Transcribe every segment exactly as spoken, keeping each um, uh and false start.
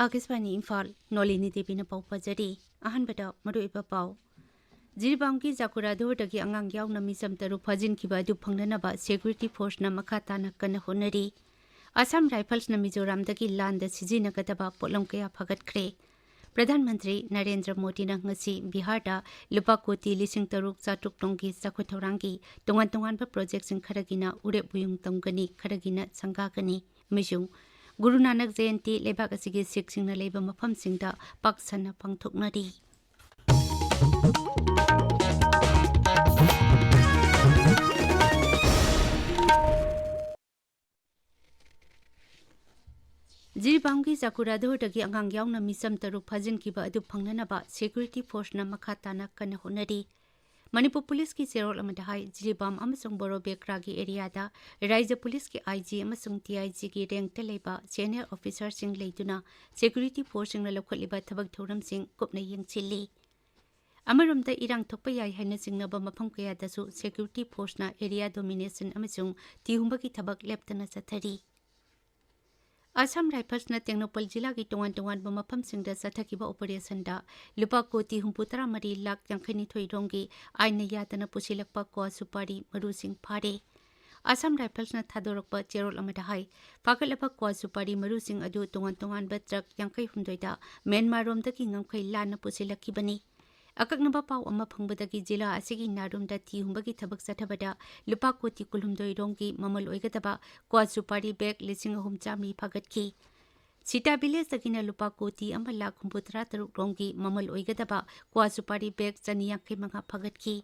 ꯑꯥꯀꯥꯁꯕꯥꯅꯤ ꯏꯝꯐꯥꯜ, ꯅꯣꯂꯤꯅꯤ ꯗꯦꯕꯤꯅ ꯄꯥꯎ ꯄꯥꯖꯔꯤ꯫ ꯑꯍꯥꯟꯕꯗ ꯃꯔꯨꯑꯣꯏꯕ ꯄꯥꯎ꯫ ꯖꯤꯔꯤꯕꯥꯝꯒꯤ ꯖꯥꯀꯨꯔꯥꯗꯣꯔꯗꯒꯤ ꯑꯉꯥꯡ ꯌꯥꯎꯅ ꯃꯤꯆꯝ ꯇꯔꯨꯛ ꯐꯥꯖꯤꯟꯈꯤꯕ ꯑꯗꯨ ꯐꯪꯅꯅꯕ ꯁꯦꯀ꯭ꯌꯨꯔꯤꯇꯤ ꯐꯣꯔꯁꯅ ꯃꯈꯥ ꯇꯥꯅ ꯀꯟꯅ ꯍꯣꯠꯅꯔꯤ꯫ ꯑꯁꯥꯝ ꯔꯥꯏꯐꯜꯁꯅ ꯃꯤꯖꯣꯔꯥꯝꯗꯒꯤ ꯂꯥꯟꯗ ꯁꯤꯖꯤꯟꯅꯒꯗꯕ ꯄꯣꯠꯂꯝ ꯀꯌꯥ ꯐꯥꯒꯠꯈ꯭ꯔꯦ꯫ ꯄ꯭ꯔꯙꯥꯟ ꯃꯟꯇ꯭ꯔꯤ ꯅꯔꯦꯟꯗ꯭ꯔ ꯃꯣꯗꯤꯅ ꯉꯁꯤ ꯕꯤꯍꯥꯔꯗ ꯂꯨꯄꯥ ꯀꯣꯇꯤ ꯂꯤꯁꯤꯡ ꯇꯔꯨꯛ ꯆꯥꯇ꯭ꯔꯨꯛ ꯂꯣꯝꯒꯤ ꯆꯥꯎꯈꯠ ꯊꯧꯔꯥꯡꯒꯤ ꯇꯣꯉꯥꯟ ꯇꯣꯉꯥꯟꯕ ꯄ꯭ꯔꯣꯖꯦꯛꯁꯤꯡ ꯈꯔꯒꯤꯅ ꯎꯔꯦꯞ ꯎꯌꯨꯡ ꯇꯝꯒꯅꯤ, ꯈꯔꯒꯤꯅ ꯁꯪꯒꯥꯒꯅꯤ꯫ ꯑꯃꯁꯨꯡ ꯒꯨꯔꯨ ꯅꯥꯅꯛ ꯖꯌꯟꯇꯤ ꯂꯩꯕꯥꯛ ꯑꯁꯤꯒꯤ ꯁꯤꯈꯁꯤꯡꯅ ꯂꯩꯕ ꯃꯐꯝꯁꯤꯡꯗ ꯄꯥꯛ ꯁꯟꯅ ꯄꯥꯡꯊꯣꯛꯅꯔꯤ꯫ ꯖꯤꯔꯤꯕꯥꯝꯒꯤ ꯖꯥꯀꯨꯔꯥꯗꯣꯔꯗꯒꯤ ꯑꯉꯥꯡ ꯌꯥꯎꯅ ꯃꯤꯆꯝ ꯇꯔꯨꯛ ꯐꯥꯖꯤꯟꯈꯤꯕ ꯑꯗꯨ ꯐꯪꯅꯅꯕ ꯁꯦꯀ꯭ꯌꯨꯔꯤꯇꯤ ꯐꯣꯔꯁꯅ ꯃꯈꯥ ꯇꯥꯅ ꯀꯟꯅ ꯍꯣꯠꯅꯔꯤ꯫ ꯃꯅꯤꯄꯨꯔ ꯄꯨꯂꯤꯁꯀꯤ ꯆꯦꯔꯣꯜ ꯑꯃꯗ ꯍꯥꯏ, ꯖꯤꯔꯤꯕꯥꯝ ꯑꯃꯁꯨꯡ ꯕꯣꯔꯣꯕꯦꯀ꯭ꯔꯥꯒꯤ ꯑꯦꯔꯤꯌꯥꯗ ꯔꯥꯏꯖ꯭ꯌ ꯄꯨꯂꯤꯁꯀꯤ ꯑꯥꯏ ꯖꯤ ꯑꯃꯁꯨꯡ ꯗꯤ ꯑꯥꯏ ꯖꯤꯒꯤ ꯔꯦꯡꯛꯇ ꯂꯩꯕ ꯁꯦꯅꯤꯌꯔ ꯑꯣꯐꯤꯁꯔꯁꯤꯡ ꯂꯩꯗꯨꯅ ꯁꯦꯀ꯭ꯌꯨꯔꯤꯇꯤ ꯐꯣꯔꯁꯁꯤꯡꯅ ꯂꯧꯈꯠꯂꯤꯕ ꯊꯕꯛ ꯊꯧꯔꯝꯁꯤꯡ ꯀꯨꯞꯅ ꯌꯦꯡꯁꯤꯜꯂꯤ꯫ ꯑꯃꯔꯣꯝꯗ, ꯏꯔꯥꯡ ꯊꯣꯛꯄ ꯌꯥꯏ ꯍꯥꯏꯅ ꯆꯤꯡꯅꯕ ꯃꯐꯝ ꯀꯌꯥꯗꯁꯨ ꯁꯦꯀ꯭ꯌꯨꯔꯤꯇꯤ ꯐꯣꯔꯁꯅ ꯑꯦꯔꯤꯌꯥ ꯗꯣꯃꯤꯅꯦꯁꯟ ꯑꯃꯁꯨꯡ ꯊꯤꯍꯨꯝꯕꯒꯤ ꯊꯕꯛ ꯂꯦꯞꯇꯅ ꯆꯠꯊꯔꯤ꯫ ꯑꯁꯥꯝ ꯔꯥꯏꯐꯜꯁꯅ ꯇꯦꯡꯅꯧꯄꯜ ꯖꯤꯂꯥꯒꯤ ꯇꯣꯉꯥꯟ ꯇꯣꯉꯥꯟꯕ ꯃꯐꯝꯁꯤꯡꯗ ꯆꯠꯊꯈꯤꯕ ꯑꯣꯄꯔꯦꯁꯟꯗ ꯂꯨꯄꯥ ꯀꯣꯇꯤ ꯍꯨꯝꯐꯨꯇꯔꯥ ꯃꯔꯤ ꯂꯥꯈ ꯌꯥꯡꯈꯩꯅꯤꯊꯣꯏ ꯔꯣꯝꯒꯤ ꯑꯥꯏꯟꯅ ꯌꯥꯗꯅ ꯄꯨꯁꯤꯜꯂꯛꯄ ꯀ꯭ꯋꯥ ꯁꯨꯄꯥꯔꯤ ꯃꯔꯨꯁꯤꯡ ꯐꯥꯔꯦ꯫ ꯑꯁꯥꯝ ꯔꯥꯏꯐꯜꯁꯅ ꯊꯥꯗꯣꯔꯛꯄ ꯆꯦꯔꯣꯜ ꯑꯃꯗ ꯍꯥꯏ, ꯐꯥꯒꯠꯂꯕ ꯀ꯭ꯋꯥ ꯁꯨꯄꯥꯔꯤ ꯃꯔꯨꯁꯤꯡ ꯑꯗꯨ ꯇꯣꯉꯥꯟ ꯇꯣꯉꯥꯟꯕ ꯇ꯭ꯔꯛ ꯌꯥꯡꯈꯩ ꯍꯨꯝꯗꯣꯏꯗ ꯃ꯭ꯌꯥꯟꯃꯥꯔꯔꯣꯝꯗꯒꯤ ꯉꯝꯈꯩ ꯂꯥꯟꯅ ꯄꯨꯁꯤꯜꯂꯛꯈꯤꯕꯅꯤ꯫ ꯑꯀꯛꯅꯕ ꯄꯥꯎ ꯑꯃ ꯐꯪꯕꯗꯒꯤ ꯖꯤꯂꯥ ꯑꯁꯤꯒꯤ ꯅꯥꯔꯨꯝꯗ ꯊꯤꯍꯨꯝꯕꯒꯤ ꯊꯕꯛ ꯆꯠꯊꯕꯗ ꯂꯨꯄꯥ ꯀꯣꯇꯤ ꯀꯨꯟꯍꯨꯝꯗꯣꯏ ꯔꯣꯝꯒꯤ ꯃꯃꯜ ꯑꯣꯏꯒꯗꯕ ꯀ꯭ꯋꯥ ꯁꯨꯄꯥꯔꯤ ꯕꯦꯒ ꯂꯤꯁꯤꯡ ꯑꯍꯨꯝ ꯆꯥꯃꯔꯤ ꯐꯥꯒꯠꯈꯤ꯫ ꯁꯤꯇꯥ ꯚꯤꯂꯦꯖꯇꯒꯤꯅ ꯂꯨꯄꯥ ꯀꯣꯇꯤ ꯑꯃ ꯂꯥꯈ ꯍꯨꯝꯐꯨꯇꯔꯥ ꯇꯔꯨꯛ ꯔꯣꯝꯒꯤ ꯃꯃꯜ ꯑꯣꯏꯒꯗꯕ ꯀ꯭ꯋꯥ ꯁꯨꯄꯥꯔꯤ ꯕꯦꯒ ꯆꯅꯤ ꯌꯥꯡꯈꯩ ꯃꯉꯥ ꯐꯥꯒꯠꯈꯤ꯫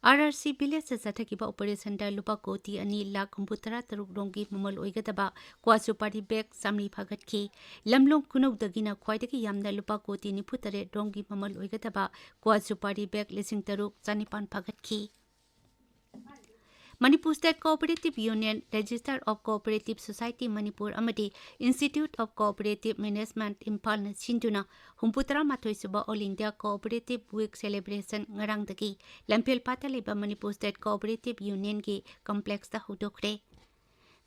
ꯑꯥꯔ ꯑꯥꯔ ꯁꯤ ꯚꯤꯂꯦꯖꯇ ꯆꯠꯊꯈꯤꯕ ꯑꯣꯄꯔꯦꯁꯟꯗ ꯂꯨꯄꯥ ꯀꯣꯇꯤ ꯑꯅꯤ ꯂꯥꯈ ꯍꯨꯝꯐꯨꯇꯔꯥ ꯇꯔꯨꯛ ꯔꯣꯝꯒꯤ ꯃꯃꯜ ꯑꯣꯏꯒꯗꯕ ꯀ꯭ꯋꯥ ꯁꯨꯄꯥꯔꯤ ꯕꯦꯒ ꯆꯥꯃꯔꯤ ꯐꯥꯒꯠꯈꯤ꯫ ꯂꯝꯂꯣꯡ ꯈꯨꯅꯧꯗꯒꯤꯅ ꯈ꯭ꯋꯥꯏꯗꯒꯤ ꯌꯥꯝꯅ ꯂꯨꯄꯥ ꯀꯣꯇꯤ ꯅꯤꯐꯨ ꯇꯔꯦꯠ ꯔꯣꯝꯒꯤ ꯃꯃꯜ ꯑꯣꯏꯒꯗꯕ ꯀ꯭ꯋꯥ ꯁꯨꯄꯥꯔꯤ ꯕꯦꯒ ꯂꯤꯁꯤꯡ ꯇꯔꯨꯛ ꯆꯥꯅꯤꯄꯥꯟ ꯐꯥꯒꯠꯈꯤ꯫ Manipur state cooperative union, registrar of cooperative society Manipur ꯑꯃꯗꯤ ꯏꯟꯁꯇꯤꯇ꯭ꯌꯨꯠ ꯑꯣꯐ ꯀꯣꯑꯣꯄꯔꯦꯇꯤꯚ ꯃꯦꯅꯦꯖꯃꯦꯟꯠ ꯏꯝꯐꯥꯜꯅ ꯁꯤꯟꯗꯨꯅ ꯍꯨꯝꯐꯨꯇꯔꯥ ꯃꯥꯊꯣꯏ ꯁꯨꯕ all India cooperative week celebration ꯉꯔꯥꯡꯗꯒꯤ ꯂꯝꯐꯦꯜꯄꯥꯠꯇ ꯂꯩꯕ ꯃꯅꯤꯄꯨꯔ ꯁ꯭ꯇꯦꯠ ꯀꯣꯑꯣꯄꯔꯦꯇꯤꯚ ꯌꯨꯅꯤꯌꯟꯒꯤ ꯀꯝꯄ꯭ꯂꯦꯛꯁꯇ ꯍꯧꯗꯣꯛꯈ꯭ꯔꯦ꯫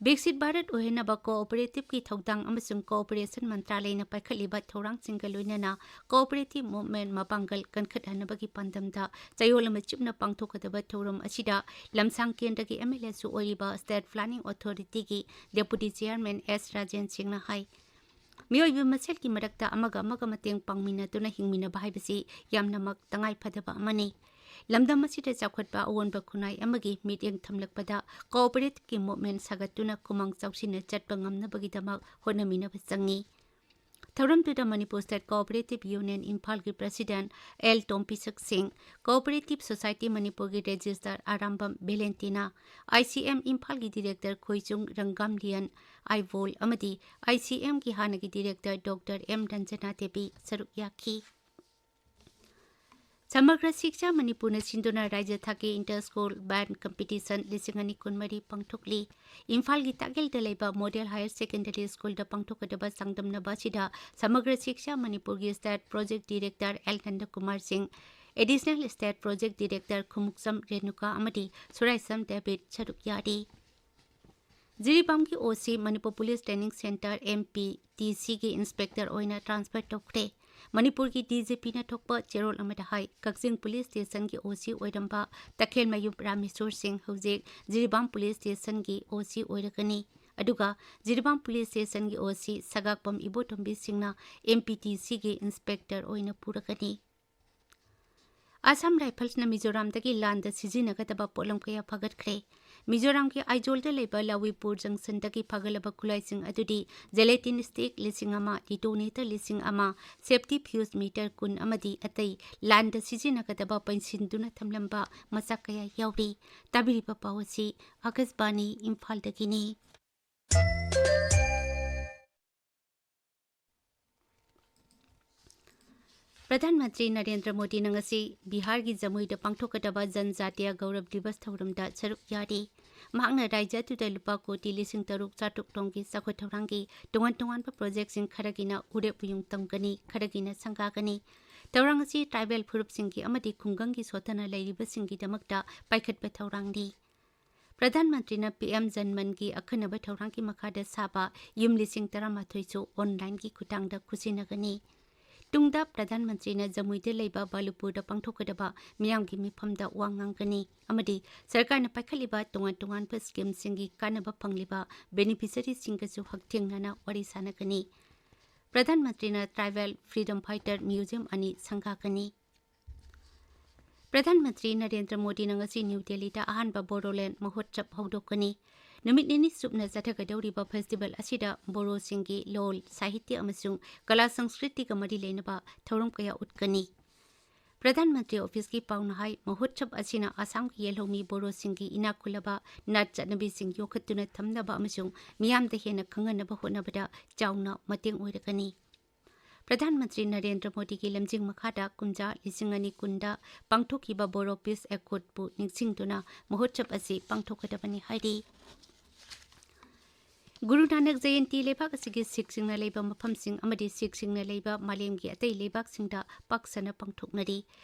ꯕꯤꯛꯁꯤꯠ ꯚꯥꯔꯠ ꯑꯣꯏꯍꯟꯅꯕ ꯀꯣꯑꯣꯄꯔꯦꯇꯤꯚꯀꯤ ꯊꯧꯗꯥꯡ ꯑꯃꯁꯨꯡ ꯀꯣꯑꯣꯄꯔꯦꯁꯟ ꯃꯟꯇ꯭ꯔꯥꯂꯌꯅ ꯄꯥꯏꯈꯠꯂꯤꯕ ꯊꯧꯔꯥꯡꯁꯤꯡꯒ ꯂꯣꯏꯅꯅ ꯀꯣꯑꯣꯄꯔꯦꯇꯤꯚ ꯃꯨꯚꯃꯦꯟꯠ ꯃꯄꯥꯡꯒꯜ ꯀꯟꯈꯠꯍꯟꯅꯕꯒꯤ ꯄꯥꯟꯗꯝꯗ ꯆꯌꯣꯜ ꯑꯃ ꯆꯨꯞꯅ ꯄꯥꯡꯊꯣꯛꯀꯗꯕ ꯊꯧꯔꯝ ꯑꯁꯤꯗ ꯂꯝꯁꯥꯡ ꯀꯦꯟꯗ꯭ꯔꯒꯤ ꯑꯦꯝ ꯑꯦꯜ ꯑꯦꯁꯨ ꯑꯣꯏꯔꯤꯕ ꯁ꯭ꯇꯦꯠ ꯄ꯭ꯂꯥꯅꯤꯡ ꯑꯣꯊꯣꯔꯤꯇꯤꯒꯤ ꯗꯦꯄꯨꯇꯤ ꯆꯤꯌꯥꯔꯃꯦꯟ ꯑꯦꯁ ꯔꯥꯖꯦꯟ ꯁꯤꯡꯅ ꯍꯥꯏ, ꯃꯤꯑꯣꯏꯕ ꯃꯁꯦꯜꯒꯤ ꯃꯔꯛꯇ ꯑꯃꯒ ꯑꯃꯒ ꯃꯇꯦꯡ ꯄꯥꯡꯃꯤꯟꯅꯗꯨꯅ ꯍꯤꯡꯃꯤꯟꯅꯕ ꯍꯥꯏꯕꯁꯤ ꯌꯥꯝꯅꯃꯛ ꯇꯉꯥꯏ ꯐꯗꯕ ꯑꯃꯅꯤ꯫ ꯂꯝꯗꯝ ꯑꯁꯤꯗ ꯆꯥꯎꯈꯠꯄ ꯑꯑꯣꯟꯕ ꯈꯨꯟꯅꯥꯏ ꯑꯃꯒꯤ ꯃꯤꯠꯌꯦꯡ ꯊꯝꯂꯛꯄꯗ ꯀꯣꯑꯣꯄꯔꯦꯇꯤꯚꯀꯤ ꯃꯨꯚꯃꯦꯟꯠ ꯁꯥꯒꯠꯇꯨꯅ ꯈꯨꯃꯥꯡ ꯆꯥꯎꯁꯤꯟꯅ ꯆꯠꯄ ꯉꯝꯅꯕꯒꯤꯗꯃꯛ ꯍꯣꯠꯅꯃꯤꯟꯅꯕ ꯆꯪꯏ꯫ ꯊꯧꯔꯝꯗꯨꯗ ꯃꯅꯤꯄꯨꯔ ꯁ꯭ꯇꯦꯠ ꯀꯣꯑꯣꯄꯔꯦꯇꯤꯚ ꯌꯨꯅꯤꯌꯟ ꯏꯝꯐꯥꯜꯒꯤ ꯄ꯭ꯔꯁꯤꯗꯦꯟꯠ ꯑꯦꯜ ꯇꯣꯝꯄꯤꯁꯛ ꯁꯤꯡ, ꯀꯣꯑꯣꯄꯔꯦꯇꯤꯚ ꯁꯣꯁꯥꯏꯇꯤ ꯃꯅꯤꯄꯨꯔꯒꯤ ꯔꯦꯖꯤꯁꯇ꯭ꯔꯥꯔ ꯑꯔꯥꯝꯕꯝ ꯚꯦꯂꯦꯟꯇꯤꯅꯥ, ꯑꯥꯏ ꯁꯤ ꯑꯦꯝ ꯏꯝꯐꯥꯜꯒꯤ ꯗꯤꯔꯦꯛꯇꯔ ꯈꯣꯏꯆꯨꯡ ꯔꯪꯒꯥꯝꯂꯤꯌꯟ ꯑꯥꯏꯕꯣꯜ ꯑꯃꯗꯤ ꯑꯥꯏ ꯁꯤ ꯑꯦꯝꯒꯤ ꯍꯥꯟꯅꯒꯤ director doctor M Ranjana Devi ꯁꯔꯨꯛ ꯌꯥꯈꯤ꯫ ꯁꯃꯒ꯭ꯔ ꯁꯤꯛꯁꯥ ꯃꯅꯤꯄꯨꯔꯅ ꯁꯤꯟꯗꯨꯅ ꯔꯥꯖ꯭ꯌ ꯊꯥꯛꯀꯤ ꯏꯟꯇꯔ ꯁ꯭ꯀꯨꯜ ꯕꯦꯟꯗ ꯀꯝꯄꯤꯇꯤꯁꯟ ꯂꯤꯁꯤꯡ ꯑꯅꯤ ꯀꯨꯟꯃꯔꯤ ꯄꯥꯡꯊꯣꯛꯂꯤ꯫ ꯏꯝꯐꯥꯜꯒꯤ ꯇꯥꯛꯌꯦꯜꯗ ꯂꯩꯕ ꯃꯣꯗꯦꯜ ꯍꯥꯌꯔ ꯁꯦꯀꯦꯟꯗꯔꯤ ꯁ꯭ꯀꯨꯜꯗ ꯄꯥꯡꯊꯣꯛꯀꯗꯕ ꯆꯥꯡꯗꯝꯅꯕ ꯑꯁꯤꯗ ꯁꯃꯒ꯭ꯔ ꯁꯤꯛꯁꯥ ꯃꯅꯤꯄꯨꯔꯒꯤ ꯁ꯭ꯇꯦꯠ ꯄ꯭ꯔꯣꯖꯦꯛ ꯗꯤꯔꯦꯛꯇꯔ ꯑꯦꯜ ꯅꯟꯗꯀꯨꯃꯥꯔ ꯁꯤꯡ, additional state project director Khumukcham Renuka ꯑꯃꯗꯤ ꯁꯨꯔꯥꯏꯁꯝ ꯗꯦꯕꯤꯗ ꯁꯔꯨꯛ ꯌꯥꯔꯤ꯫ ꯖꯤꯔꯤꯕꯥꯝꯒꯤ ꯑꯣ ꯁꯤ Manipur police training centre, M P T ꯁꯤꯒꯤ ꯏꯟꯁꯄꯦꯛꯇꯔ ꯑꯣꯏꯅ ꯇ꯭ꯔꯥꯟꯁꯐꯔ ꯇꯧꯈ꯭ꯔꯦ꯫ ꯃꯅꯤꯄꯨꯔꯒꯤ ꯗꯤ ꯖꯤ ꯄꯤꯅ ꯊꯣꯛꯄ ꯆꯦꯔꯣꯜ ꯑꯃꯗ ꯍꯥꯏ, ꯀꯛꯆꯤꯡ ꯄꯨꯂꯤꯁ ꯁ꯭ꯇꯦꯁꯟꯒꯤ ꯑꯣ ꯁꯤ ꯑꯣꯏꯔꯝꯕ ꯇꯈꯦꯜꯃꯌꯨꯝ ꯔꯥꯃꯦꯁꯣꯔ ꯁꯤꯡ ꯍꯧꯖꯤꯛ ꯖꯤꯔꯤꯕꯥꯝ ꯄꯨꯂꯤꯁ ꯁ꯭ꯇꯦꯁꯟꯒꯤ ꯑꯣ ꯁꯤ ꯑꯣꯏꯔꯒꯅꯤ꯫ ꯑꯗꯨꯒ ꯖꯤꯔꯤꯕꯥꯝ ꯄꯨꯂꯤꯁ ꯁ꯭ꯇꯦꯁꯟꯒꯤ ꯑꯣ ꯁꯤ ꯁꯒꯥꯛꯄꯝ ꯏꯕꯣꯇꯣꯝꯕꯤ ꯁꯤꯡꯅ ꯑꯦꯝ ꯄꯤ ꯇꯤ ꯁꯤꯒꯤ ꯏꯟꯁꯄꯦꯛꯇꯔ ꯑꯣꯏꯅ ꯄꯨꯔꯒꯅꯤ꯫ ꯑꯁꯥꯝ ꯔꯥꯏꯐꯜꯁꯅ ꯃꯤꯖꯣꯔꯥꯝꯗꯒꯤ ꯂꯥꯟꯗ ꯁꯤꯖꯤꯟꯅꯒꯗꯕ ꯄꯣꯠꯂꯝ ꯀꯌꯥ ꯐꯥꯒꯠꯈ꯭ꯔꯦ꯫ ꯃꯤꯖꯣꯔꯥꯝꯒꯤ ꯑꯥꯏꯖꯣꯜꯗ ꯂꯩꯕ ꯂꯥꯋꯤꯄꯨꯔ ꯖꯪꯁꯟꯗꯒꯤ ꯐꯥꯒꯠꯂꯕ ꯈꯨꯠꯂꯥꯏꯁꯤꯡ ꯑꯗꯨꯗꯤ ꯖꯦꯂꯦꯇꯤꯟ ꯁ꯭ꯇꯤꯛ ꯂꯤꯁꯤꯡ ꯑꯃ, ꯗꯤꯇꯣꯅꯦꯇꯔ ꯂꯤꯁꯤꯡ ꯑꯃ, ꯁꯦꯐꯇꯤ ꯐ꯭ꯌꯨꯁ ꯃꯤꯇꯔ ꯀꯨꯟ ꯑꯃꯗꯤ ꯑꯇꯩ ꯂꯥꯟꯗ ꯁꯤꯖꯤꯟꯅꯒꯗꯕ ꯄꯩꯁꯤꯟꯗꯨꯅ ꯊꯝꯂꯝꯕ ꯃꯆꯥꯛ ꯀꯌꯥ ꯌꯥꯎꯔꯤ꯫ ꯇꯥꯕꯤꯔꯤꯕ ꯄꯥꯎ ꯑꯁꯤ ꯑꯥꯀꯥꯁꯕꯥꯅꯤ ꯏꯝꯐꯥꯜꯗꯒꯤꯅꯤ꯫ ꯄ꯭ꯔꯙꯥꯟ ꯃꯟꯇ꯭ꯔꯤ ꯅꯔꯦꯟꯗ꯭ꯔ ꯃꯣꯗꯤꯅ ꯉꯁꯤ ꯕꯤꯍꯥꯔꯒꯤ ꯖꯃꯨꯏꯗ ꯄꯥꯡꯊꯣꯛꯀꯗꯕ ꯖꯟꯖꯥꯇꯤꯌꯥ ꯒꯧꯔꯕ ꯗꯤꯕꯁ ꯊꯧꯔꯝꯗ ꯁꯔꯨꯛ ꯌꯥꯔꯤ꯫ ꯃꯍꯥꯛꯅ ꯔꯥꯖ꯭ꯌ ꯑꯗꯨꯗ ꯂꯨꯄꯥ ꯀꯣꯇꯤ ꯂꯤꯁꯤꯡ ꯇꯔꯨꯛ ꯆꯥꯇ꯭ꯔꯨꯛ ꯔꯣꯝꯒꯤ ꯆꯥꯎꯈꯠ ꯊꯧꯔꯥꯡꯒꯤ ꯇꯣꯉꯥꯟ ꯇꯣꯉꯥꯟꯕ ꯄ꯭ꯔꯣꯖꯦꯛꯁꯤꯡ ꯈꯔꯒꯤꯅ ꯎꯔꯦꯞ ꯎꯌꯨꯡ ꯇꯝꯒꯅꯤ, ꯈꯔꯒꯤꯅ ꯁꯪꯒꯥꯒꯅꯤ꯫ ꯊꯧꯔꯥꯡ ꯑꯁꯤ ꯇ꯭ꯔꯥꯏꯕꯦꯜ ꯐꯨꯔꯨꯞꯁꯤꯡꯒꯤ ꯑꯃꯗꯤ ꯈꯨꯡꯒꯪꯒꯤ ꯁꯣꯠꯊꯅ ꯂꯩꯔꯤꯕꯁꯤꯡꯒꯤꯗꯃꯛꯇ ꯄꯥꯏꯈꯠꯄ ꯊꯧꯔꯥꯡꯅꯤ꯫ ꯄ꯭ꯔꯙꯥꯟ ꯃꯟꯇ꯭ꯔꯤꯅ ꯄꯤ ꯑꯦꯝ ꯖꯟꯃꯟꯒꯤ ꯑꯈꯟꯅꯕ ꯊꯧꯔꯥꯡꯒꯤ ꯃꯈꯥꯗ ꯁꯥꯕ ꯌꯨꯝ ꯂꯤꯁꯤꯡ ꯇꯔꯥꯃꯥꯊꯣꯏꯁꯨ ꯑꯣꯟꯂꯥꯏꯟꯒꯤ ꯈꯨꯠꯊꯥꯡꯗ ꯈꯨꯠꯁꯤꯟꯅꯒꯅꯤ꯫ ꯇꯨꯡꯗ ꯄ꯭ꯔꯙꯥꯟ ꯃꯟꯇ꯭ꯔꯤꯅ ꯖꯃꯨꯏꯗ ꯂꯩꯕ ꯕꯥꯂꯨꯄꯨꯔꯗ ꯄꯥꯡꯊꯣꯛꯀꯗꯕ ꯃꯤꯌꯥꯝꯒꯤ ꯃꯤꯐꯝꯗ ꯋꯥ ꯉꯥꯡꯒꯅꯤ ꯑꯃꯗꯤ ꯁꯔꯀꯥꯔꯅ ꯄꯥꯏꯈꯠꯂꯤꯕ ꯇꯣꯉꯥꯟ ꯇꯣꯉꯥꯟꯕ ꯁ꯭ꯀꯤꯝꯁꯤꯡꯒꯤ ꯀꯥꯟꯅꯕ ꯐꯪꯂꯤꯕ ꯕꯦꯅꯤꯐꯤꯁꯔꯤꯁꯤꯡꯒꯁꯨ ꯍꯛꯊꯦꯡꯅꯅ ꯋꯥꯔꯤ ꯁꯥꯟꯅꯒꯅꯤ꯫ ꯄ꯭ꯔꯙꯥꯟ ꯃꯟꯇ꯭ꯔꯤꯅ ꯇ꯭ꯔꯥꯏꯕꯦꯜ ꯐ꯭ꯔꯤꯗꯝ ꯐꯥꯏꯇꯔ ꯃ꯭ꯌꯨꯖꯤꯌꯝ ꯑꯅꯤ ꯁꯪꯒꯥꯒꯅꯤ꯫ ꯄ꯭ꯔꯙꯥꯟ ꯃꯟꯇ꯭ꯔꯤ ꯅꯔꯦꯟꯗ꯭ꯔ ꯃꯣꯗꯤꯅ ꯉꯁꯤ ꯅ꯭ꯌꯨ ꯗꯦꯜꯂꯤꯗ ꯑꯍꯥꯟꯕ ꯕꯣꯗꯣꯂꯦꯟꯗ ꯃꯍꯣꯠꯁꯕ ꯍꯧꯗꯣꯛꯀꯅꯤ꯫ ꯅꯨꯃꯤꯠ ꯅꯤꯅꯤ ꯆꯨꯞꯅ ꯆꯠꯊꯒꯗꯧꯔꯤꯕ ꯐꯦꯁꯇꯤꯚꯦꯜ ꯑꯁꯤꯗ ꯕꯣꯔꯣꯁꯤꯡꯒꯤ ꯂꯣꯜ, ꯁꯥꯍꯤꯇ꯭ꯌ ꯑꯃꯁꯨꯡ ꯀꯂꯥ ꯁꯪꯁꯀ꯭ꯔꯤꯇꯤꯒ ꯃꯔꯤ ꯂꯩꯅꯕ ꯊꯧꯔꯝ ꯀꯌꯥ ꯎꯠꯀꯅꯤ꯫ ꯄ꯭ꯔꯙꯥꯟ ꯃꯟꯇ꯭ꯔꯤ ꯑꯣꯐꯤꯁꯀꯤ ꯄꯥꯎꯅ ꯍꯥꯏ, ꯃꯍꯣꯠꯁꯕ ꯑꯁꯤꯅ ꯑꯁꯥꯝꯒꯤ ꯌꯦꯜꯍꯧꯃꯤ ꯕꯣꯔꯣꯁꯤꯡꯒꯤ ꯏꯅꯥꯛ ꯈꯨꯜꯂꯕ ꯅꯥꯠ ꯆꯠꯅꯕꯤꯁꯤꯡ ꯌꯣꯛꯈꯠꯇꯨꯅ ꯊꯝꯅꯕ ꯑꯃꯁꯨꯡ ꯃꯤꯌꯥꯝꯗ ꯍꯦꯟꯅ ꯈꯪꯍꯟꯅꯕ ꯍꯣꯠꯅꯕꯗ ꯆꯥꯎꯅ ꯃꯇꯦꯡ ꯑꯣꯏꯔꯒꯅꯤ꯫ ꯄ꯭ꯔꯙꯥꯟ ꯃꯟꯇ꯭ꯔꯤ ꯅꯔꯦꯟꯗ꯭ꯔ ꯃꯣꯗꯤꯒꯤ ꯂꯝꯖꯤꯡ ꯃꯈꯥꯗ ꯀꯨꯝꯖꯥ ꯂꯤꯁꯤꯡ ꯑꯅꯤ ꯀꯨꯟꯗ ꯄꯥꯡꯊꯣꯛꯈꯤꯕ ꯕꯣꯔꯣ ꯄꯤꯁ ꯑꯦꯀꯣꯔꯗꯄꯨ ꯅꯤꯡꯁꯤꯡꯗꯨꯅ ꯃꯍꯣꯠꯁꯕ ꯑꯁꯤ ꯄꯥꯡꯊꯣꯛꯀꯗꯕꯅꯤ ꯍꯥꯏꯔꯤ꯫ ꯒꯨꯔꯨ ꯅꯥꯅꯛ ꯖꯌꯟꯇꯤ ꯂꯩꯕꯥꯛ ꯑꯁꯤꯒꯤ ꯁꯤꯈꯁꯤꯡꯅ ꯂꯩꯕ ꯃꯐꯝꯁꯤꯡ ꯑꯃꯗꯤ ꯁꯤꯈꯁꯤꯡꯅ ꯂꯩꯕ ꯃꯥꯂꯦꯝꯒꯤ ꯑꯇꯩ ꯂꯩꯕꯥꯛꯁꯤꯡꯗ ꯄꯥꯛ ꯁꯟꯅ ꯄꯥꯡꯊꯣꯛꯅꯔꯤ꯫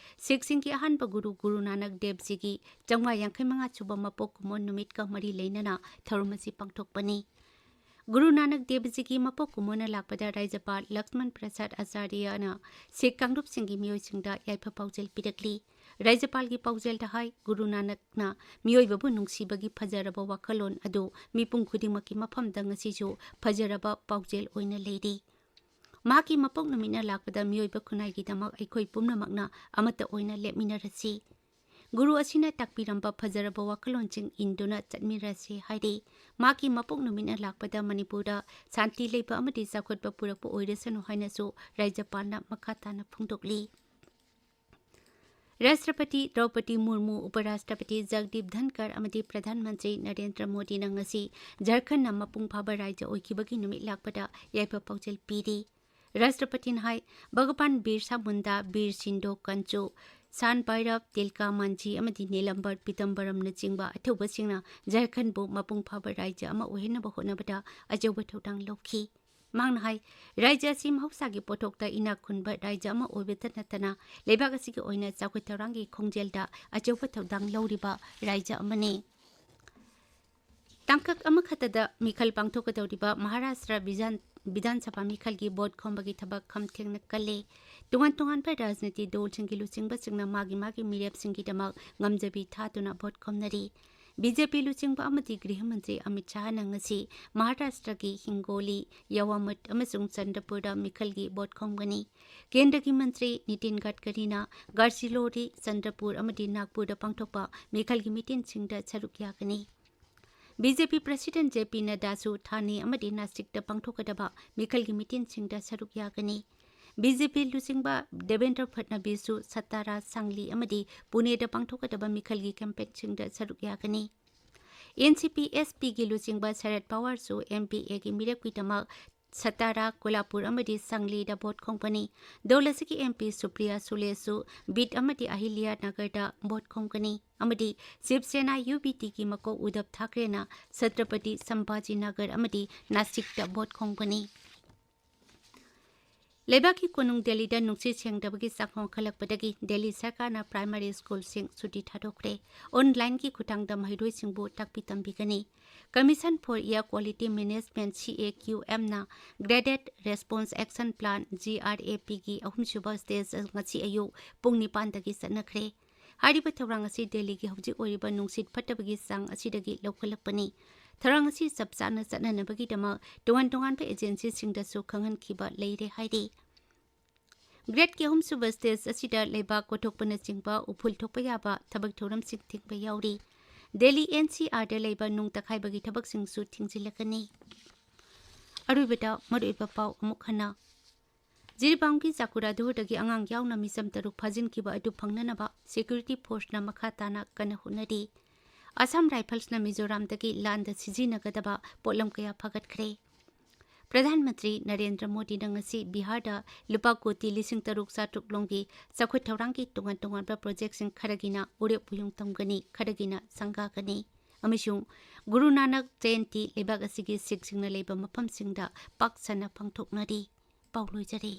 ꯁꯤꯈꯁꯤꯡꯒꯤ ꯑꯍꯥꯟꯕ ꯒꯨꯔꯨ ꯒꯨꯔꯨ ꯅꯥꯅꯛ ꯗꯦꯕꯖꯤꯒꯤ ꯆꯥꯝꯃꯉꯥ ꯌꯥꯡꯈꯩ ꯃꯉꯥ ꯁꯨꯕ ꯃꯄꯣꯛ ꯀꯨꯝꯑꯣꯟ ꯅꯨꯃꯤꯠꯀ ꯃꯔꯤ ꯂꯩꯅꯅ ꯊꯧꯔꯝ ꯑꯁꯤ ꯄꯥꯡꯊꯣꯛꯄꯅꯤ꯫ ꯒꯨꯔꯨ ꯅꯥꯅꯛ ꯗꯦꯕꯖꯤꯒꯤ ꯃꯄꯣꯛ ꯀꯨꯝꯑꯣꯟꯅ ꯂꯥꯛꯄꯗ ꯔꯥꯖ꯭ꯌꯄꯥꯜ ꯂꯛꯁꯃꯟ ꯄ꯭ꯔꯁꯥꯗ ꯑꯆꯥꯔꯌꯅ ꯁꯤꯈ ꯀꯥꯡꯂꯨꯞꯁꯤꯡꯒꯤ ꯃꯤꯑꯣꯏꯁꯤꯡꯗ ꯌꯥꯏꯐ ꯄꯥꯎꯖꯦꯜ ꯄꯤꯔꯛꯂꯤ꯫ ꯔꯥꯖ꯭ꯌꯄꯥꯜꯒꯤ ꯄꯥꯎꯖꯦꯜꯗ ꯍꯥꯏ, ꯒꯨꯔꯨ ꯅꯥꯅꯛꯅ ꯃꯤꯑꯣꯏꯕꯕꯨ ꯅꯨꯡꯁꯤꯕꯒꯤ ꯐꯖꯔꯕ ꯋꯥꯈꯜꯂꯣꯟ ꯑꯗꯨ ꯃꯤꯄꯨꯝ ꯈꯨꯗꯤꯡꯃꯛꯀꯤ ꯃꯐꯝꯗ ꯉꯁꯤꯁꯨ ꯐꯖꯔꯕ ꯄꯥꯎꯖꯦꯜ ꯑꯣꯏꯅ ꯂꯩꯔꯤ꯫ ꯃꯍꯥꯛꯀꯤ ꯃꯄꯣꯛ ꯅꯨꯃꯤꯠꯅ ꯂꯥꯛꯄꯗ ꯃꯤꯑꯣꯏꯕ ꯈꯨꯟꯅꯥꯏꯒꯤꯗꯃꯛ ꯑꯩꯈꯣꯏ ꯄꯨꯝꯅꯃꯛꯅ ꯑꯃꯠꯇ ꯑꯣꯏꯅ ꯂꯦꯞꯃꯤꯟꯅꯔꯁꯤ꯫ ꯒꯨꯔꯨ ꯑꯁꯤꯅ ꯇꯥꯛꯄꯤꯔꯝꯕ ꯐꯖꯔꯕ ꯋꯥꯈꯜꯂꯣꯟꯁꯤꯡ ꯏꯟꯗꯨꯅ ꯆꯠꯃꯤꯟꯅꯔꯁꯤ ꯍꯥꯏꯔꯤ꯫ ꯃꯍꯥꯛꯀꯤ ꯃꯄꯣꯛ ꯅꯨꯃꯤꯠꯅ ꯂꯥꯛꯄꯗ ꯃꯅꯤꯄꯨꯔꯗ ꯁꯥꯟꯇꯤ ꯂꯩꯕ ꯑꯃꯗꯤ ꯆꯥꯎꯈꯠꯄ ꯄꯨꯔꯛꯄ ꯑꯣꯏꯔꯁꯅꯨ ꯍꯥꯏꯅꯁꯨ ꯔꯥꯖ꯭ꯌꯄꯥꯜꯅ ꯃꯈꯥ ꯇꯥꯅ ꯐꯣꯡꯗꯣꯛꯂꯤ꯫ ꯔꯥꯁꯇ꯭ꯔꯄꯇꯤ ꯗ꯭ꯔꯧꯄꯗꯤ ꯃꯨꯔꯃꯨ, ꯎꯄꯔꯥꯁꯇ꯭ꯔꯄꯇꯤ ꯖꯒꯗꯤꯞ ꯙꯟꯀꯔ ꯑꯃꯗꯤ ꯄ꯭ꯔꯙꯥꯟ ꯃꯟꯇ꯭ꯔꯤ ꯅꯔꯦꯟꯗ꯭ꯔ ꯃꯣꯗꯤꯅ ꯉꯁꯤ ꯖꯔꯈꯟꯗꯅ ꯃꯄꯨꯡ ꯐꯥꯕ ꯔꯥꯖ꯭ꯌ ꯑꯣꯏꯈꯤꯕꯒꯤ ꯅꯨꯃꯤꯠ ꯂꯥꯛꯄꯗ ꯌꯥꯏꯐ ꯄꯥꯎꯖꯦꯜ ꯄꯤꯔꯤ꯫ ꯔꯥꯁꯇ꯭ꯔꯄꯇꯤꯅ ꯍꯥꯏ, ꯚꯒꯕꯥꯟ ꯕꯤꯔꯁꯥ ꯃꯨꯟꯗꯥ, ꯕꯤꯔ ꯁꯤꯟꯗꯣ ꯀꯟꯆꯨ, ꯁꯥꯟ ꯚꯩꯔꯕ, ꯇꯤꯜꯀꯥ ꯃꯥꯟꯖꯤ ꯑꯃꯗꯤ ꯅꯤꯂꯝꯕꯔ ꯄꯤꯇꯝꯕꯔꯝꯅꯆꯤꯡꯕ ꯑꯊꯧꯕꯁꯤꯡꯅ ꯖꯔꯈꯟꯗꯕꯨ ꯃꯄꯨꯡ ꯐꯥꯕ ꯔꯥꯖ꯭ꯌ ꯑꯃ ꯑꯣꯏꯍꯟꯅꯕ ꯍꯣꯠꯅꯕꯗ ꯑꯆꯧꯕ ꯊꯧꯗꯥꯡ ꯂꯧꯈꯤ꯫ ꯃꯍꯥꯛꯅ ꯍꯥꯏ, ꯔꯥꯖ꯭ꯌ ꯑꯁꯤ ꯃꯍꯧꯁꯥꯒꯤ ꯄꯣꯠꯊꯣꯛꯇ ꯏꯅꯥꯛ ꯈꯨꯟꯕ ꯔꯥꯖ꯭ꯌ ꯑꯃ ꯑꯣꯏꯕꯇ ꯅꯠꯇꯅ ꯂꯩꯕꯥꯛ ꯑꯁꯤꯒꯤ ꯑꯣꯏꯅ ꯆꯥꯎꯈꯠ ꯊꯧꯔꯥꯡꯒꯤ ꯈꯣꯡꯖꯦꯜꯗ ꯑꯆꯧꯕ ꯊꯧꯗꯥꯡ ꯂꯧꯔꯤꯕ ꯔꯥꯖ꯭ꯌ ꯑꯃꯅꯤ꯫ ꯇꯥꯡꯀꯛ ꯑꯃꯈꯛꯇꯗ ꯃꯤꯈꯜ ꯄꯥꯡꯊꯣꯛꯀꯗꯧꯔꯤꯕ ꯃꯍꯥꯔꯥꯁꯇ꯭ꯔ ꯕꯤꯙꯥꯟ, ꯕꯤꯙꯥꯟ ꯁꯚꯥ ꯃꯤꯈꯜꯒꯤ ꯚꯣꯠ ꯈꯣꯝꯕꯒꯤ ꯊꯕꯛ ꯈꯝ ꯊꯦꯡꯅ ꯀꯜꯂꯦ꯫ ꯇꯣꯉꯥꯟ ꯇꯣꯉꯥꯟꯕ ꯔꯥꯖꯅꯤꯇꯤ ꯗꯜꯁꯤꯡꯒꯤ ꯂꯨꯆꯤꯡꯕꯁꯤꯡꯅ ꯃꯥꯒꯤ ꯃꯥꯒꯤ ꯃꯤꯔꯦꯞꯁꯤꯡꯒꯤꯗꯃꯛ ꯉꯝꯖꯕꯤ ꯊꯥꯗꯨꯅ ꯚꯣꯠ ꯈꯣꯝꯅꯔꯤ꯫ ꯕꯤ ꯖꯦ ꯄꯤ ꯂꯨꯆꯤꯡꯕ ꯑꯃꯗꯤ ꯒ꯭ꯔꯤꯍ ꯃꯟꯇ꯭ꯔꯤ ꯑꯃꯤꯠ ꯁꯥꯍꯅ ꯉꯁꯤ ꯃꯍꯥꯔꯥꯁꯇ꯭ꯔꯒꯤ ꯍꯤꯡꯒꯣꯂꯤ, ꯌꯥꯋꯥꯃꯠ ꯑꯃꯁꯨꯡ ꯆꯟꯗ꯭ꯔꯄꯨꯔꯗ ꯃꯤꯈꯜꯒꯤ ꯚꯣꯠ ꯈꯣꯝꯒꯅꯤ꯫ ꯀꯦꯟꯗ꯭ꯔꯒꯤ ꯃꯟꯇ꯭ꯔꯤ ꯅꯤꯇꯤꯟ ꯒꯗꯀꯔꯤꯅ ꯒꯥꯗꯆꯤꯔꯣꯂꯤ, ꯆꯟꯗ꯭ꯔꯄꯨꯔ ꯑꯃꯗꯤ ꯅꯥꯒꯄꯨꯔꯗ ꯄꯥꯡꯊꯣꯛꯄ ꯃꯤꯈꯜꯒꯤ ꯃꯤꯇꯤꯟꯁꯤꯡꯗ ꯁꯔꯨꯛ ꯌꯥꯒꯅꯤ꯫ ꯕꯤ ꯖꯦ ꯄꯤ ꯄ꯭ꯔꯁꯤꯗꯦꯟꯠ ꯖꯦ ꯄꯤ ꯅꯗ꯭ꯗꯥꯁꯨ ꯊꯥꯅꯦ ꯑꯃꯗꯤ ꯅꯥꯁꯤꯛꯇ ꯄꯥꯡꯊꯣꯛꯀꯗꯕ ꯃꯤꯈꯜꯒꯤ ꯃꯤꯇꯤꯟꯁꯤꯡꯗ ꯁꯔꯨꯛ ꯌꯥꯒꯅꯤ꯫ ꯕꯤ ꯖꯦ ꯄꯤ ꯂꯨꯆꯤꯡꯕ ꯗꯦꯕꯦꯟꯗ꯭ꯔ ꯐꯠꯅꯕꯤꯁꯁꯨ ꯁꯇꯥꯔꯥ, ꯁꯥꯡꯂꯤ ꯑꯃꯗꯤ ꯄꯨꯅꯦꯗ ꯄꯥꯡꯊꯣꯛꯀꯗꯕ ꯃꯤꯈꯜꯒꯤ ꯀꯦꯝꯄꯦꯟꯁꯤꯡꯗ ꯁꯔꯨꯛ ꯌꯥꯒꯅꯤ꯫ ꯑꯦꯟ ꯁꯤ ꯄꯤ ꯑꯦꯁ ꯄꯤꯒꯤ ꯂꯨꯆꯤꯡꯕ ꯁꯔꯠ ꯄꯋꯥꯔꯁꯨ ꯑꯦꯝ ꯄꯤ ꯑꯦꯒꯤ ꯃꯤꯔꯦꯞꯀꯤꯗꯃꯛ ꯁꯇꯥꯔꯥ, ꯀꯣꯂꯥꯄꯨꯔ ꯑꯃꯗꯤ ꯁꯪꯂꯤꯗ ꯚꯣꯠ ꯈꯣꯝꯒꯅꯤ꯫ ꯗꯜ ꯑꯁꯤꯒꯤ ꯑꯦꯝ ꯄꯤ ꯁꯨꯄ꯭ꯔꯤꯌꯥ ꯁꯨꯂꯦꯁꯨ ꯕꯤꯗ ꯑꯃꯗꯤ ꯑꯍꯤꯂꯤꯌꯥ ꯅꯒꯔꯗ ꯚꯣꯠ ꯈꯣꯝꯒꯅꯤ ꯑꯃꯗꯤ ꯁꯤꯕ ꯁꯦꯅꯥ ꯌꯨ ꯕꯤ ꯇꯤꯒꯤ ꯃꯀꯣꯛ ꯎꯗꯕ ꯊꯥꯀ꯭ꯔꯦꯅ ꯁꯇ꯭ꯔꯄꯇꯤ ꯁꯝꯚꯥꯖꯤ ꯅꯒꯔ ꯑꯃꯗꯤ ꯅꯥꯁꯤꯛꯇ ꯚꯣꯠ ꯈꯣꯝꯒꯅꯤ꯫ ꯂꯩꯕꯥꯛꯀꯤ ꯀꯣꯅꯨꯡ ꯗꯦꯜꯂꯤꯗ ꯅꯨꯡꯁꯤꯠ ꯁꯦꯡꯗꯕꯒꯤ ꯆꯥꯡ ꯋꯥꯡꯈꯠꯂꯛꯄꯗꯒꯤ ꯗꯦꯜꯂꯤ ꯁꯔꯀꯥꯔꯅ ꯄ꯭ꯔꯥꯏꯃꯥꯔꯤ ꯁ꯭ꯀꯨꯜꯁꯤꯡ ꯁꯨꯇꯤ ꯊꯥꯗꯣꯛꯈ꯭ꯔꯦ꯫ ꯑꯣꯟꯂꯥꯏꯟꯒꯤ ꯈꯨꯠꯊꯥꯡꯗ ꯃꯍꯩꯔꯣꯏꯁꯤꯡꯕꯨ ꯇꯥꯛꯄꯤ ꯇꯝꯕꯤꯒꯅꯤ꯫ Commission for Air Quality Management, C A Q M ꯅ Graded Response Action Plan, G R A P ꯒꯤ ꯑꯍꯨꯝꯁꯨꯕ ꯁ꯭ꯇꯦꯖ ꯉꯁꯤ ꯑꯌꯨꯛ ꯄꯨꯡ ꯅꯤꯄꯥꯟꯗꯒꯤ ꯆꯠꯅꯈ꯭ꯔꯦ꯫ ꯍꯥꯏꯔꯤꯕ ꯊꯧꯔꯥꯡ ꯑꯁꯤ ꯗꯦꯜꯂꯤꯒꯤ ꯍꯧꯖꯤꯛ ꯑꯣꯏꯔꯤꯕ ꯅꯨꯡꯁꯤꯠ ꯐꯠꯇꯕꯒꯤ ꯆꯥꯡ ꯑꯁꯤꯗꯒꯤ ꯂꯧꯈꯠꯂꯛꯄꯅꯤ꯫ ꯊꯧꯔꯥꯡ ꯑꯁꯤ ꯆꯞ ꯆꯥꯅ ꯆꯠꯅꯅꯕꯒꯤꯗꯃꯛ ꯇꯣꯉꯥꯟ ꯇꯣꯉꯥꯟꯕ ꯑꯦꯖꯦꯟꯁꯤꯁꯤꯡꯗꯁꯨ ꯈꯪꯍꯟꯈꯤꯕ ꯂꯩꯔꯦ ꯍꯥꯏꯔꯤ꯫ ꯒ꯭ꯔꯦꯗꯀꯤ ꯑꯍꯨꯝꯁꯨꯕ ꯁ꯭ꯇꯦꯖ ꯑꯁꯤꯗ ꯂꯩꯕꯥꯛ ꯀꯣꯊꯣꯛꯄꯅꯆꯤꯡꯕ ꯎꯐꯨꯜ ꯊꯣꯛꯄ ꯌꯥꯕ ꯊꯕꯛ ꯊꯧꯔꯝꯁꯤꯡ ꯊꯤꯡꯕ ꯌꯥꯎꯔꯤ꯫ ꯗꯦꯜꯂꯤ N C R ꯗ ꯂꯩꯕ ꯅꯨꯡ ꯇꯛꯈꯥꯏꯕꯒꯤ ꯊꯕꯛꯁꯤꯡꯁꯨ ꯊꯤꯡꯖꯤꯜꯂꯛꯀꯅꯤ꯫ ꯑꯔꯣꯏꯕꯗ ꯃꯔꯨꯑꯣꯏꯕ ꯄꯥꯎ ꯑꯃꯨꯛ ꯍꯟꯅ꯫ ꯖꯤꯔꯤꯕꯥꯝꯒꯤ ꯆꯥꯀꯨꯔꯥꯗꯨꯔꯗꯒꯤ ꯑꯉꯥꯡ ꯌꯥꯎꯅ ꯃꯤꯆꯝ ꯇꯔꯨꯛ ꯐꯥꯖꯤꯟꯈꯤꯕ ꯑꯗꯨ ꯐꯪꯅꯅꯕ ꯁꯦꯀ꯭ꯌꯨꯔꯤꯇꯤ ꯐꯣꯔꯁꯅ ꯃꯈꯥ ꯇꯥꯅ ꯀꯟꯅ ꯍꯣꯠꯅꯔꯤ꯫ ꯑꯁꯥꯝ ꯔꯥꯏꯐꯜꯁꯅ ꯃꯤꯖꯣꯔꯥꯝꯗꯒꯤ ꯂꯥꯟꯗ ꯁꯤꯖꯤꯟꯅꯒꯗꯕ ꯄꯣꯠꯂꯝ ꯀꯌꯥ ꯐꯥꯒꯠꯈ꯭ꯔꯦ꯫ ꯄ꯭ꯔꯙꯥꯟ ꯃꯟꯇ꯭ꯔꯤ ꯅꯔꯦꯟꯗ꯭ꯔ ꯃꯣꯗꯤꯅ ꯉꯁꯤ ꯕꯤꯍꯥꯔꯗ ꯂꯨꯄꯥ ꯀꯣꯇꯤ ꯂꯤꯁꯤꯡ ꯇꯔꯨꯛ ꯆꯥꯇ꯭ꯔꯨꯛ ꯂꯣꯝꯒꯤ ꯆꯥꯎꯈꯠ ꯊꯧꯔꯥꯡꯒꯤ ꯇꯣꯉꯥꯟ ꯇꯣꯉꯥꯟꯕ ꯄ꯭ꯔꯣꯖꯦꯛꯁꯤꯡ ꯈꯔꯒꯤꯅ ꯎꯔꯦꯞ ꯎꯌꯨꯡ ꯇꯝꯒꯅꯤ, ꯈꯔꯒꯤꯅ ꯁꯪꯒꯥꯒꯅꯤ꯫ ꯑꯃꯁꯨꯡ ꯒꯨꯔꯨ ꯅꯥꯅꯛ ꯖꯌꯟꯇꯤ ꯂꯩꯕꯥꯛ ꯑꯁꯤꯒꯤ ꯁꯤꯈꯁꯤꯡꯅ ꯂꯩꯕ ꯃꯐꯝꯁꯤꯡꯗ ꯄꯥꯛ ꯁꯟꯅ ꯄꯥꯡꯊꯣꯛꯅꯔꯤ꯫ ꯄꯥꯎ ꯂꯣꯏꯖꯔꯦ꯫